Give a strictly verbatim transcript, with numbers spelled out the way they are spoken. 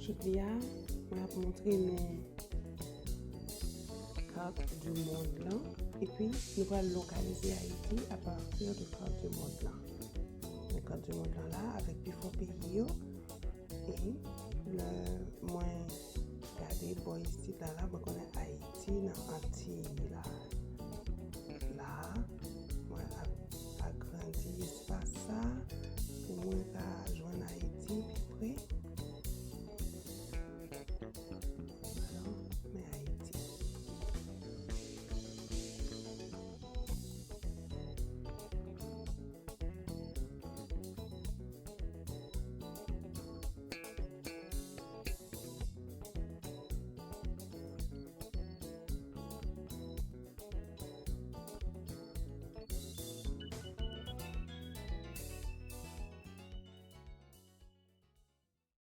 Jodi a, mwen ap montre nou kat du monde lan, epi nou pral lokalize Ayiti apati de kat du monde lan. Men kat du monde lan la, avèk pifò peyi yo, e lè mwen gade bò isit la, la, mwen konnen Ayiti nan Antiy la.